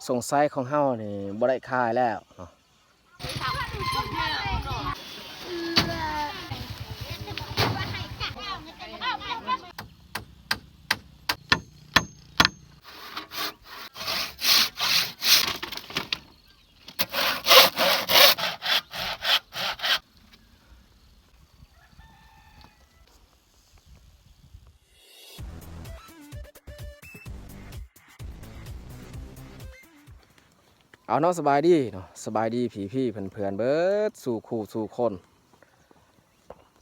ສົງໄຊຂອງເຮົານີ້ບໍ່ໄດ້ຂາຍແລ້ວເນາະ. ເອົາເນາະ ສະບາຍດີເນາະ ສະບາຍດີພີ່ໆເພື່ອນໆເບິດສູ່ຄູ່ສູ່ຄົນ.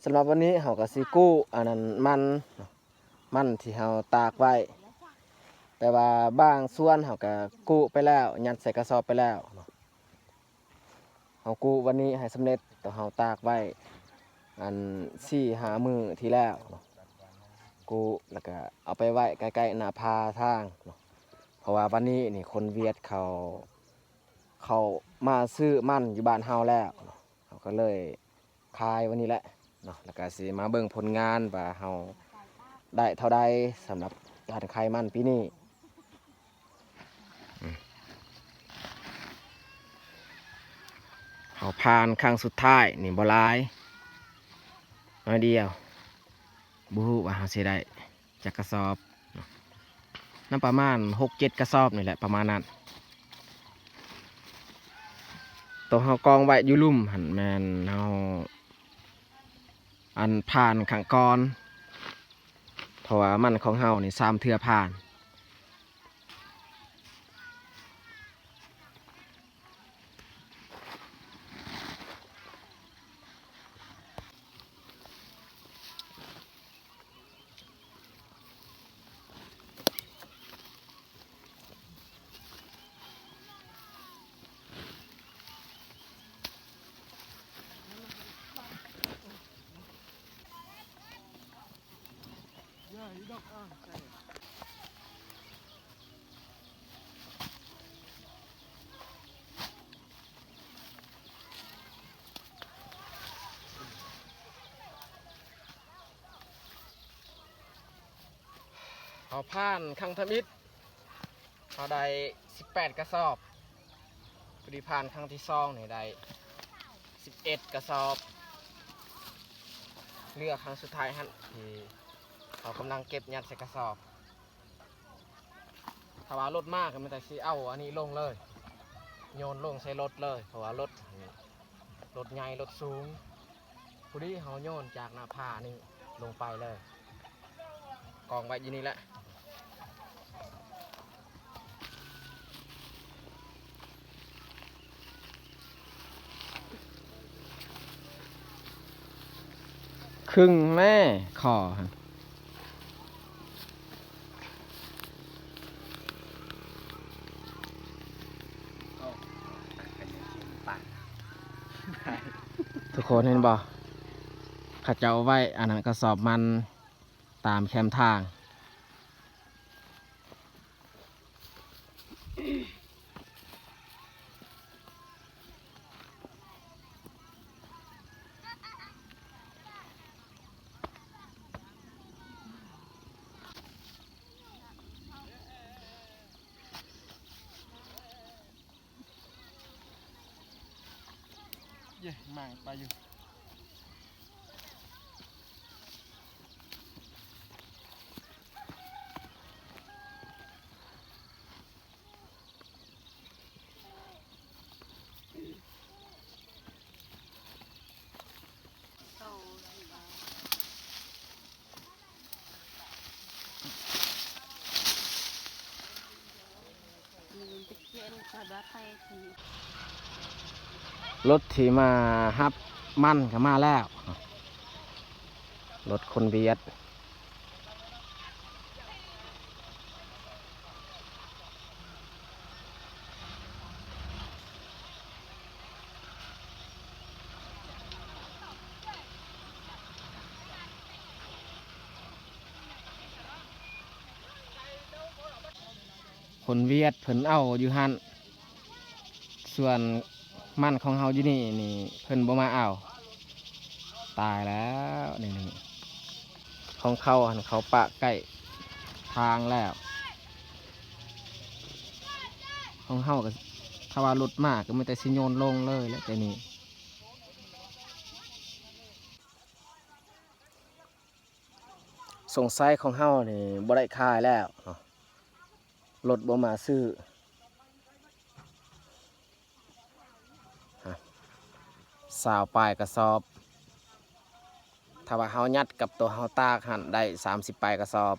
ສຳລັບວັນນີ້ເຮົາກໍຊິກູ້ອັນນັ້ນມັນເນາະ ມັນທີ່ເຮົາຕາກໄວ້ ແຕ່ວ່າບາງສ່ວນເຮົາກໍກູ້ໄປແລ້ວ ຍັດໃສ່ກະສອບໄປແລ້ວເນາະ. ເຮົາກູ້ວັນນີ້ໃຫ້ສຳເລັດ ແຕ່ເຮົາຕາກໄວ້ອັນສີ່ຫ້າມື້ທີ່ແລ້ວເນາະ ກູ້ແລ້ວກະເອົາໄປໄວ້ໃກ້ໆໜ້າຜາທາງເນາະ ເພາະວ່າວັນນີ້ນີ້ຄົນຫວຽດເຂົາ ເຂົາມາຊື້ມັນຢູ່ບ້ານເຮົາແລ້ວເນາະ ເຮົາກໍເລີຍຂາຍວັນນີ້ແຫຼະເນາະ ແລ້ວກະຊິມາເບິ່ງຜົນງານວ່າເຮົາໄດ້ເທົ່າໃດສຳລັບການຂາຍມັນປີນີ້. ເຮົາຜ່ານຄັ້ງສຸດທ້າຍນີ້ບໍ່ຫຼາຍ ໜ້ອຍດຽວ ບໍ່ຮູ້ວ່າເຮົາຊິໄດ້ຈັກກະສອບເນາະ ນຳປະມານຫົກເຈັດກະສອບນີ້ແຫຼະ ປະມານນັ້ນ. ໂຕເຮົາກອງໄວ້ຢູ່ລຸ່ມຫັ້ນແມ່ນເຮົາ ອັນຜ່ານຄັ້ງກ່ອນ ເພາະວ່າມັນຂອງເຮົານີ້ສາມເທື່ອຜ່ານ. ເຮົາຜ່ານຄັ້ງທຳອິດ ເຮົາໄດ້ສິບແປດກະສອບ. ຜູ້ທີ່ຜ່ານຄັ້ງທີສອງນີ້ໄດ້ສິບເອັດກະສອບ ເຫຼືອຄັ້ງສຸດທ້າຍຫັ້ນ ທີ່ເຮົາກຳລັງເກັບຍັດໃສ່ກະສອບ. ຖ້າວ່າລົດມາກໍມີແຕ່ຊິເອົາອັນນີ້ລົງເລີຍ ໂຍນລົງໃສ່ລົດເລີຍ ເພາະວ່າລົດ ລົດໃຫຍ່ລົດສູງ. ພໍດີເຮົາໂຍນຈາກໜ້າຜານີ້ລົງໄປເລີຍ ກອງໄວ້ຢູ່ນີ້ແຫຼະ. ຄຶ່ງແມ້ ຂໍຫັ້ນ. ທຸກຄົນເຫັນບໍ່? ເຂົາເຈົ້າໄວ້ອັນນັ້ນກະສອບມັນຕາມແຄມທາງ. ເຢ້ ໝາກໄປຢູ່. ລົດທີ່ມາຮັບມັນກໍມາແລ້ວ ລົດຄົນຫວຽດ. ຄົນຫວຽດເພິ່ນເອົາຢູ່ຫັ້ນ ສ່ວນມັນຂອງເຮົາຢູ່ນີ້ນີ້ ເພິ່ນບໍ່ມາເອົາ. ຕາຍແລ້ວ ນີ້ ນີ້ ຂອງເຂົາຫັ້ນ ເຂົາປະໃກ້ທາງແລ້ວ. ຂອງເຮົາກໍ ຖ້າວ່າລົດມາກໍມີແຕ່ຊິໂຍນລົງເລີຍແຫຼະ ແຕ່ນີ້ ສົງໄສຂອງເຮົານີ້ບໍ່ໄດ້ຂາຍແລ້ວເນາະ ລົດບໍ່ມາຊື້. ຮະ ຊາວປາຍກະສອບ ຖ້າວ່າເຮົາຍັດກັບໂຕເຮົາຕາກຫັ້ນ ໄດ້ສາມສິບປາຍກະສອບ.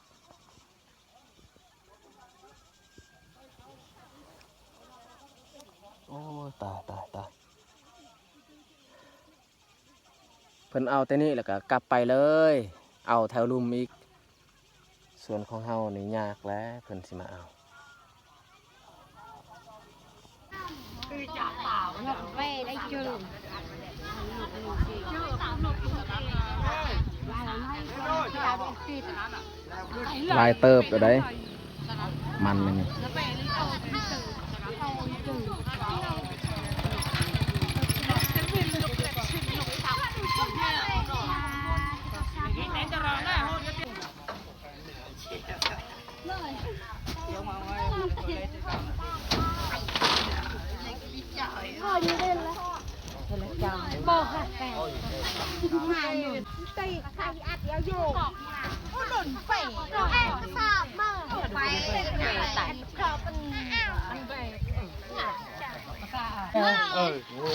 ໂອ້ຍ ຕາຍ ຕາຍ ຕາຍ. ເພິ່ນເອົາແຕ່ນີ້ແລ້ວກໍກັບໄປເລີຍ ເອົາແຖວລຸ່ມອີກ. ສ່ວນຂອງເຮົານີ້ຍາກແຫຼະ ເພິ່ນຊິມາເອົາ. ຫຼາຍເຕີບແລ້ວໃດ໋ ມັນນີ້. ເອີ ໂອ້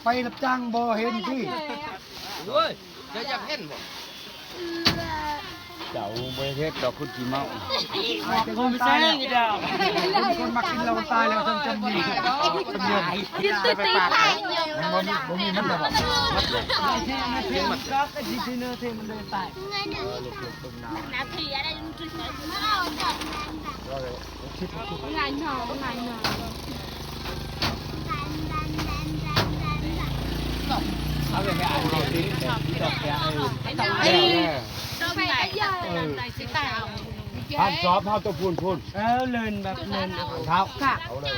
ໄປຮັບຈ້າງບໍ່ເຫັນຕິ. ໂອ້ຍ ເຈົ້າຢາກເຫັນບໍ່? ເຈົ້າບໍ່ເຮັດດອກ ຄົນຂີ້ເມົາ. ຄົນ ຄົນມັກກິນເຫຼົ້າຕາຍແລ້ວ ຈັ່ງຈຳມີ ມັນບໍ່ມີ ບໍ່ມີມັນດອກ. ທ່ານສອບເຮົາຕົວພຸ້ນ ພຸ້ນ ເອີ ເລີນແບບເລີນເອົາເທົ້າ ເອົາເລີຍ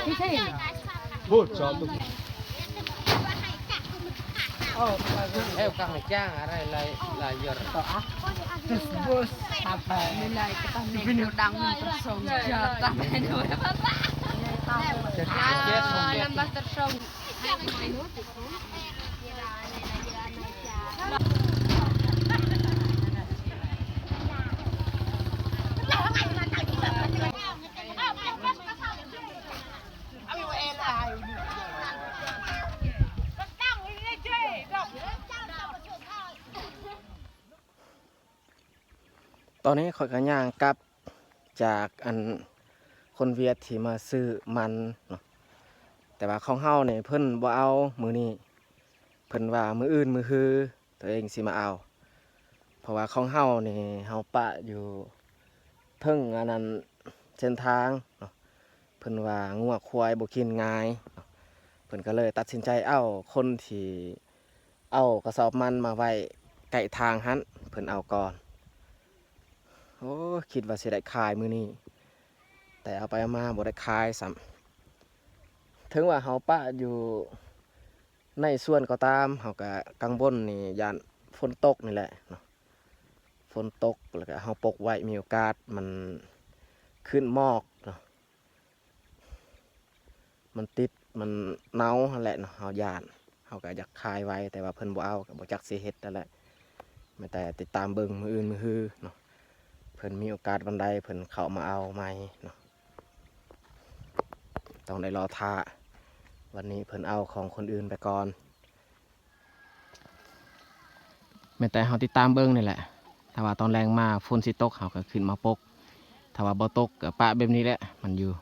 ພຸ້ນສອບຕົວ Eo kang jang arai lai lai yor. Terus bos apa? Nilai kita nih udah mentersong jatah. Nambah tersong. ຕອນນີ້ຂ້ອຍກໍຍ່າງກັບຈາກອັນຄົນຫວຽດທີ່ມາຊື້ມັນເນາະ ແຕ່ວ່າຂອງເຮົານີ້ເພິ່ນບໍ່ເອົາມື້ນີ້ ເພິ່ນວ່າມື້ອື່ນມື້ຮື ຕົວເອງຊິມາເອົາ ເພາະວ່າຂອງເຮົານີ້ເຮົາປະຢູ່ເທິງອັນນັ້ນເສັ້ນທາງເນາະ ເພິ່ນວ່າງົວຄວາຍບໍ່ກິນງ່າຍເນາະ ເພິ່ນກໍເລີຍຕັດສິນໃຈເອົາຄົນທີ່ເອົາກະສອບມັນມາໄວ້ໃກ້ທາງຫັ້ນ ເພິ່ນເອົາກ່ອນ. ໂອ້ ຄິດວ່າຊິໄດ້ຂາຍມື້ນີ້ ແຕ່ເອົາໄປເອົາມາບໍ່ໄດ້ຂາຍຊ້ຳ ເຖິງວ່າເຮົາປະຢູ່ ໃນສວນກໍຕາມ ເຮົາກະກັງວົນນີ້ຢ້ານຝົນຕົກນີ້ແຫຼະເນາະ ຝົນຕົກ ແລ້ວກະເຮົາປົກໄວ້ ມີໂອກາດມັນຂຶ້ນໝອກເນາະ ມັນຕິດ ມັນເນົ່າຫັ້ນແຫຼະເນາະ ເຮົາຢ້ານ ເຮົາກະຢາກຂາຍໄວ ແຕ່ວ່າເພິ່ນບໍ່ເອົາ ກະບໍ່ຈັກຊິເຮັດຫັ້ນແຫຼະ ມີແຕ່ຕິດຕາມເບິ່ງມື້ອື່ນມື້ຮືເນາະ ເພິ່ນມີໂອກາດວັນໃດ ເພິ່ນເຂົ້າມາເອົາໃໝ່ເນາະ. ຕ້ອງໄດ້ລໍຖ້າ ວັນນີ້ເພິ່ນເອົາຂອງຄົນອື່ນໄປກ່ອນ ແມ່ນແຕ່ເຮົາຕິດຕາມເບິ່ງນີ້ແຫຼະ ຖ້າວ່າຕອນແລງມາຝົນຊິຕົກ ເຮົາກໍຂຶ້ນມາປົກ ຖ້າວ່າບໍ່ຕົກກໍປະແບບນີ້ແຫຼະ ມັນຢູ່.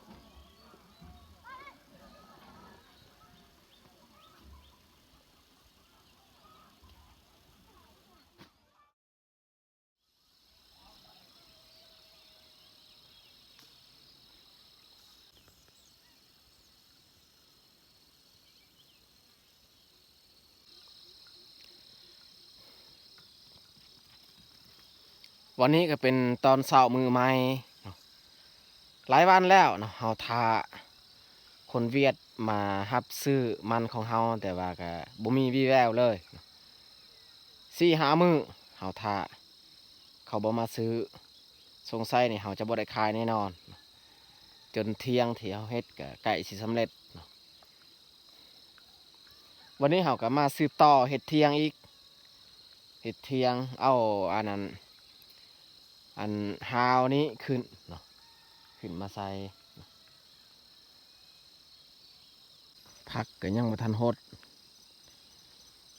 ວັນນີ້ກໍເປັນຕອນເຊົ້າມື້ໃໝ່ເນາະ ຫຼາຍວັນແລ້ວເນາະ ເຮົາຖ້າຄົນຫວຽດມາຮັບຊື້ມັນຂອງເຮົາ ແຕ່ວ່າກໍບໍ່ມີວີ່ແວວເລີຍ ສີ່ຫ້າມື້ເຮົາຖ້າ ເຂົາບໍ່ມາຊື້ ສົງໄສນີ້ເຮົາຈະບໍ່ໄດ້ຂາຍແນ່ນອນ. ຈົນຖຽງທີ່ເຮົາເຮັດກໍໃກ້ຊິສຳເລັດເນາະ. ວັນນີ້ເຮົາກໍມາສືບຕໍ່ເຮັດຖຽງອີກ ເຮັດຖຽງ ເອົາອັນນັ້ນ ອັນຮາວນີ້ຂຶ້ນເນາະ ຂຶ້ນມາໃສ່. ຜັກກໍຍັງບໍ່ທັນຫົດ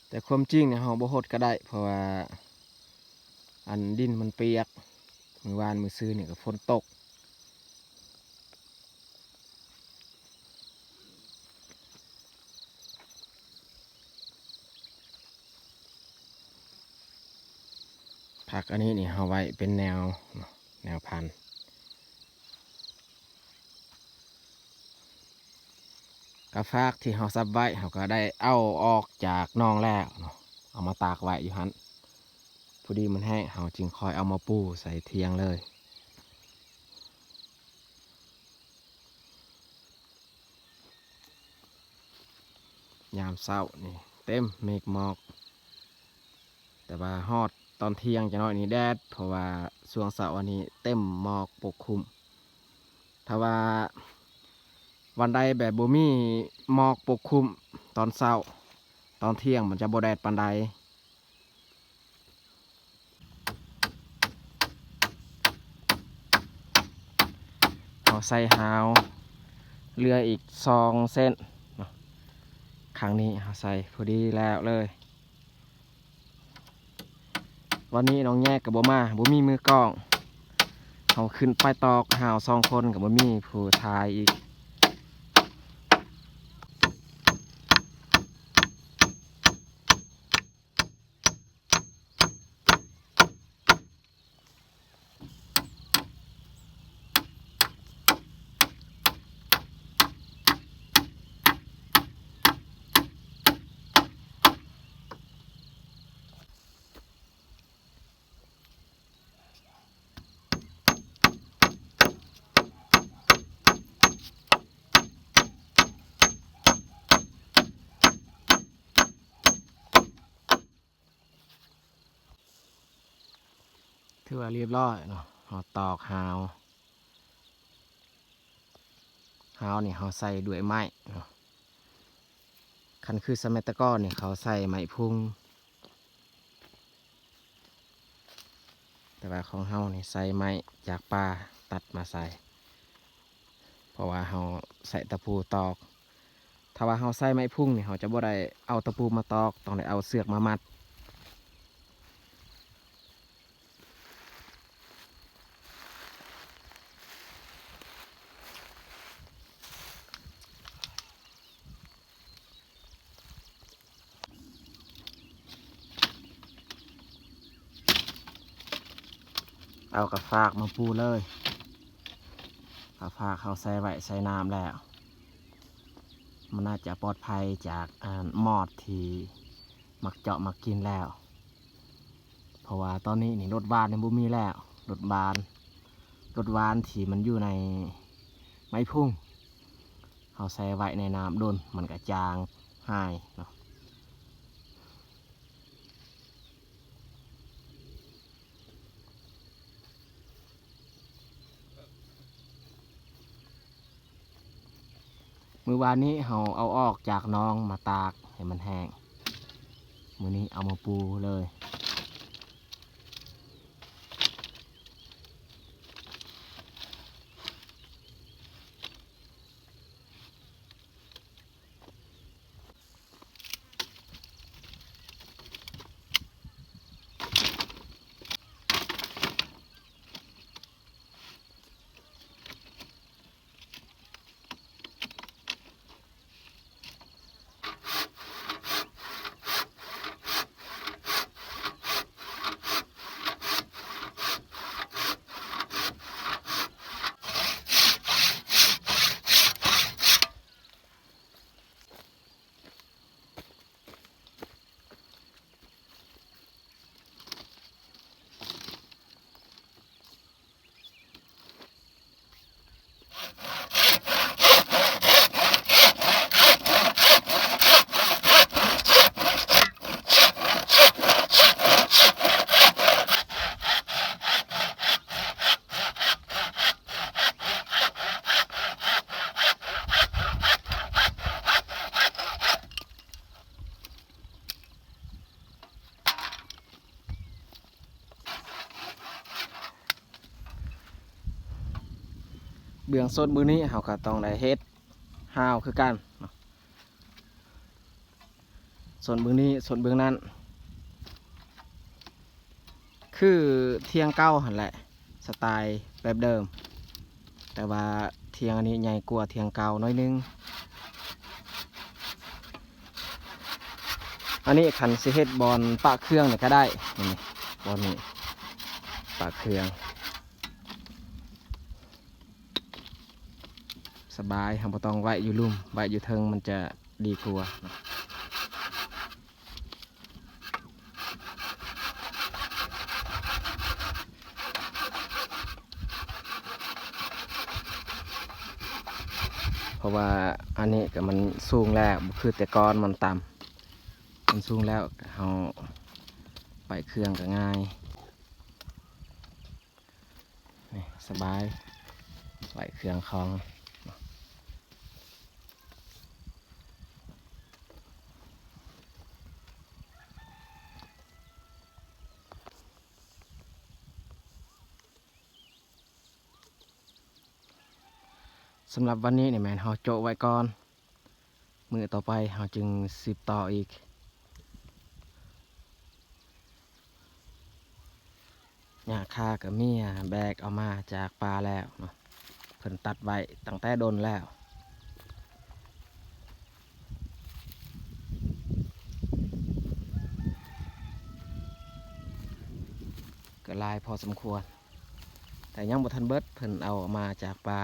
ແຕ່ຄວາມຈິງນີ້ເຮົາບໍ່ຫົດກໍໄດ້ ເພາະວ່າອັນດິນມັນປຽກ ມື້ວານມື້ຊືນນີ້ກໍຝົນຕົກ. ຜັກອັນນີ້ນີ້ເຮົາໄວ້ເປັນແນວເນາະ ແນວພັນ. ກະຟາກທີ່ເຮົາສັບໄວ້ ເຮົາກໍໄດ້ເອົາອອກຈາກໜອງແລ້ວເນາະ ເອົາມາຕາກໄວ້ຢູ່ຫັ້ນ ພໍດີມັນແຫ້ງ ເຮົາຈຶ່ງຄ່ອຍເອົາມາປູໃສ່ຖຽງເລີຍ. ຍາມເຊົ້ານີ້ເຕັມເມກໝອກ ແຕ່ວ່າຮອດຕອນທ່ຽງຈັກໜ້ອຍນີ້ແດດ ເພາະວ່າຊ່ວງເຊົ້າອັນນີ້ເຕັມໝອກປົກຄຸມ. ຖ້າວ່າວັນໃດແບບບໍ່ມີໝອກປົກຄຸມຕອນເຊົ້າ ຕອນທ່ຽງມັນຈະບໍ່ແດດປານໃດ. ເຮົາໃສ່ຮາວເຫຼືອອີກສອງເສັ້ນເນາະ ຄັ້ງນີ້ເຮົາໃສ່ພໍດີແລ້ວເລີຍ. ວັນນີ້ນ້ອງແຍກກໍບໍ່ມາ ບໍ່ມີມືກ້ອງ ເຮົາຂຶ້ນໄປຕອກຮາວສອງຄົນກໍບໍ່ມີຜູ້ຖ່າຍອີກ. ຖືວ່າຮຽບຮ້ອຍເນາະ ເຮົາຕອກຮາວ. ຮາວນີ້ເຮົາໃສ່ດ້ວຍໄມ້ເນາະ ຄັນຄືສະໄໝແຕ່ກ່ອນນີ້ເຂົາໃສ່ໄມ້ພຸງ ແຕ່ວ່າຂອງເຮົານີ້ໃສ່ໄມ້ຈາກປ່າຕັດມາໃສ່ ເພາະວ່າເຮົາໃຊ້ຕະປູຕອກ. ຖ້າວ່າເຮົາໃຊ້ໄມ້ພຸງນີ້ ເຮົາຈະບໍ່ໄດ້ເອົາຕະປູມາຕອກ ຕ້ອງໄດ້ເອົາເຊືອກມາມັດ. ເອົາກະຟາກມາປູເລີຍ. ກະຟາກເຮົາໃສ່ໄວ້ໃສ່ນ້ຳແລ້ວ ມັນໜ້າຈະປອດໄພຈາກ ອັນ ມອດທີ່ມັກເຈາະມັກກິນແລ້ວ. ເພາະວ່າຕອນນີ້ນີ້ລົດຫວ່ານນີ້ບໍ່ມີແລ້ວ ລົດຫວ່ານ ລົດຫວ່ານທີ່ມັນຢູ່ໃນໄມ້ພຸງ ເຮົາໃສ່ໄວ້ໃນນ້ຳດົນມັນກະຈາງຫາຍເນາະ. ມື້ວານນີ້ເຮົາເອົາອອກຈາກໜອງມາຕາກໃຫ້ມັນແຫ້ງ ມື້ນີ້ເອົາມາປູເລີຍ. ເ ເບື້ອງໂຊນເບື້ອງນີ້ເຮົາກໍຕ້ອງໄດ້ເຮັດຮາວຄືກັນເນາະ ໂຊນເບື້ອງນີ້ ໂຊນເບື້ອງນັ້ນ ຄືຖຽງເກົ່າຫັ້ນແຫຼະ ສະໄຕແບບເດີມ ແຕ່ວ່າຖຽງອັນນີ້ໃຫຍ່ກວ່າຖຽງເກົ່າໜ້ອຍໜຶ່ງ. ອັນນີ້ຄັນຊິເຮັດບ່ອນປະເຄື່ອງນີ້ກໍໄດ້ ນີ້ ບ່ອນນີ້ປະເຄື່ອງ ສະບາຍ ເຮົາບໍ່ຕ້ອງໄວ້ຢູ່ລຸ່ມ ໄວ້ຢູ່ເທິງມັນຈະດີກວ່າເນາະ. ເພາະວ່າອັນນີ້ກໍມັນສູງແລ້ວ ບໍ່ຄືແຕ່ກ່ອນມັນຕ່ຳ ມັນສູງແລ້ວ ເຮົາໄປເຄື່ອງກໍງ່າຍ. ນີ້ສະບາຍ ໄວ້ເຄື່ອງຂອງ. ສຳລັບວັນນີ້ນີ້ແມ່ນເຮົາໂຈະໄວ້ກ່ອນ. ມື້ຕໍ່ໄປເຮົາຈຶ່ງສືບຕໍ່ອີກ. ຫຍ້າຄາກໍເມຍແບກເອົາມາຈາກປ່າແລ້ວເນາະ ເພິ່ນຕັດໄວ້ຕັ້ງແຕ່ດົນແລ້ວ ກໍຫຼາຍພໍສົມຄວນ ແຕ່ຍັງບໍ່ທັນເບິດ ເພິ່ນເອົາມາຈາກປ່າ